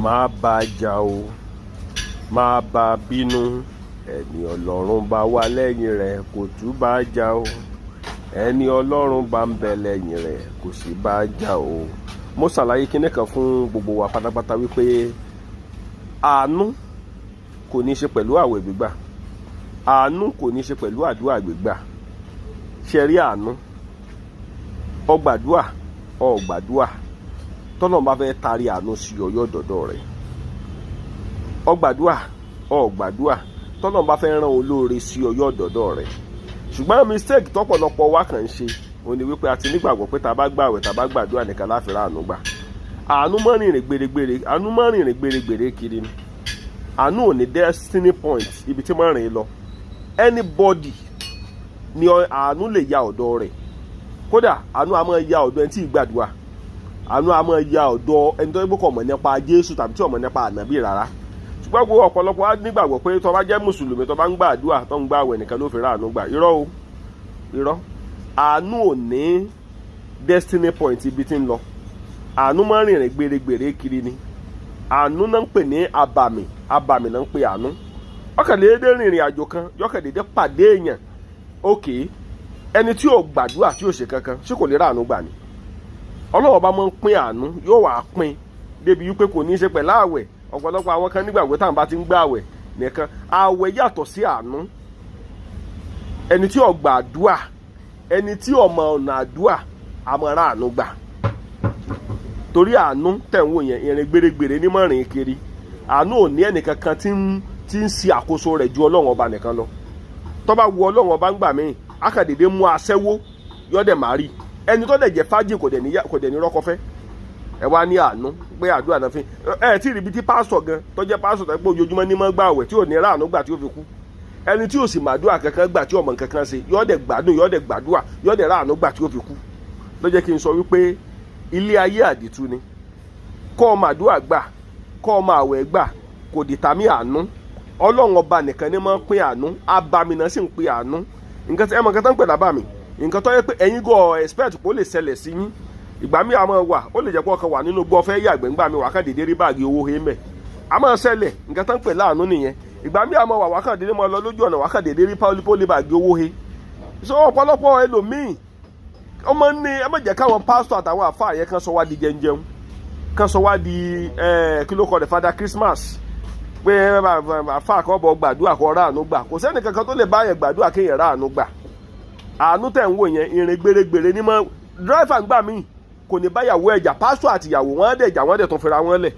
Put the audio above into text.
Má bá jà o, má bá bínú. Ẹni Ọlọ́run bá wà lẹ́yìn rẹ̀, kò tún bá jà o. Ẹni Ọlọ́run bá ń bẹ lẹ́yìn rẹ̀, kò sì bá jà o. Mo ṣàlàyé kinní kan fún gbogbo wa pátápátá wípé àánú kò ní í ṣe pẹ̀lú àwẹ̀ gbígbà, àánú kò ní í ṣe pẹ̀lú àdúrà gbígbà. Ṣe rí àánú? Ó gbàdúà, ó gbàdúà, tọ́lọ́run bá fẹ́ taari àánú sí ọ, yóò dọ̀dọ̀ rẹ̀. Ó gbàdúà, ó gbàdúà, tọ́lọ́run bá fẹ́ rán olóore sí ọ, yóò dọ̀dọ̀ rẹ̀. Ṣùgbọ́n mistake tọ́pọ̀lọpọ̀ wa kàn ń ṣe òun ni wípé a ti nígbàgbọ́ pé tá a bá gbàwẹ̀, tá a bá gbàdúrà nìkan la fi ráàánú gbà. Àánú mọ́ rìnrìn gbèrègbèrè, àánú mọ́ rìnrìn gbèrègbèrè kiri ni. Àánú ò ní destiny point ibi tí mọ́ rìn lọ. Anybody ni àánú lè ya ọ̀dọ̀ rẹ̀. Kódà, àánú a máa ya ọ̀dọ̀ ẹni tí ì gbàdúrà. Àánú a máa ya ọ̀dọ̀ ẹni tó ń kọ̀ mọ̀ nípa Jésù tàbí tí ò mọ̀ nípa ànábì rárá. Ṣùgbọ́n gbogbo ọ̀pọ̀lọpọ̀ á nígbàgbọ́ pé tó bá jẹ́ mùsùlùmí, tó bá ń gbàdúrà, tó ń gbàwẹ̀ nìkan ló fi ráàánú gbà. Irọ́ o, irọ́. Àánú ò ní destiny point ibi tí ń lọ. Àánú máa ń rìnrìn gbèrègbèrè kiri ni. Àánú náà ń pè ní abàmì. Abàmì náà ń pè àánú. Ọkàn déédé rìnrìn àjò kan, yọkàn déédé pàdé èèyàn. Òkè ẹni tí ò gbàdúrà, tí ò ṣe kankan, ṣé kò lè ráàánú gbà ni? Ọlọ́wọ́ bá máa ń pín àánú, yóò wá pín débi wípé kò ní í ṣe pẹ̀lú àwẹ̀. Ọ̀pọ̀lọpọ̀ àwọn kan nígbàgbọ́ táwọn bá ti ń gbà àwẹ̀ nìkan. Àwẹ̀ yàtọ̀ sí àánú. Ẹni tí ò gbàdúà, ẹni tí ò mọ ọ̀nà àdúà, àmọ́ ráàánú gbà, torí àánú tẹ̀ ń wò yẹn, ìrìn gbèrègbèrè ní mọ̀rìn kiri. Àánú ò ní ẹnìkankan tí ń ṣe àkóso rẹ̀ ju Ọlọ́run Ọba nìkan lọ. Tó bá wu Ọlọ́run Ọba ń gbà míì, akàdédé mú aṣẹ́wó, yọ́dẹ̀ má rí ẹni tó dẹ̀ jẹ́ fájì, kò dẹ̀ ní rọ́kọfẹ́. Ẹ wá ní àánú pé àdúrà náà fi ẹ tí ì ríbi tí pásítọ̀ gan tó jẹ́ pásítọ̀ tó pé ojoojúmọ́ ní mọ́ gbà àwẹ̀, tí ò ní ráàánú gbà tí ó fi kú. Ẹni tí ò sì màdúrà kankan gbà, tí ọmọ kankan ṣe, yọ́ dẹ̀ gbádùn, yọ́ dẹ̀ gbàdúrà, yọ́ dẹ̀ ráàánú gbà tí ó fi kú. Ló jẹ́ kí n sọ wípé ilé ayé àdìtú ni. Kọ́ ọmọ àdúrà gbà, kọ́ ọmọ àwẹ̀ gbà, kò dìtàmí àánú. Ọlọ́run Ọba nìkan ní máa ń pín àánú. Abàmì náà sì ń pín àánú. Nǹkan tí ẹ mọ̀, nǹkan tó ń pè lábàmì, nǹkan tó yẹ pé ẹ̀yin gọ́ expect kó lè ṣẹlẹ̀ sí yín. Ìgbà míì àmọ́ wà, ó lè jẹ́ pé ọkàn wà nínú gbọ́ fẹ́ yàgbẹ́, ńgbà mi wà kàn dédé rí báàgì owó he mẹ́. A máa ṣẹlẹ̀. Nǹkan tó ń pè láàánú nìyẹn. Ìgbà míì àmọ́ wà, wà kàn dédé máa lọ lójú ọ̀nà, wà kàn dédé rí pólí báàgì owó he. So ọ̀pọ̀lọpọ̀ ẹlòmíì ọmọ ní ẹ má jẹ́ káwọn pásítọ̀ àtàwọn àfáà yẹn kan sọ wá di jẹunjẹun, kan sọ wá di kí ló kọ rẹ̀, Father Christmas, pé àfáà kan bọ̀ gbàdúrà kó ráàánú gbà. Kò sẹ́ni kankan tó lè bá yẹn gbàdúrà kéèyàn ráàánú gbà. Àánú tẹ̀ ń wò yẹn, ìrìn gbèrègbèrè ní mọ́. Driver ń gbà míì kò ní báyàwó ẹ̀jà, pásítọ̀ àtìyàwó wọn dẹ̀ jà, wọ́n dẹ̀ tún fira wọn lẹ̀.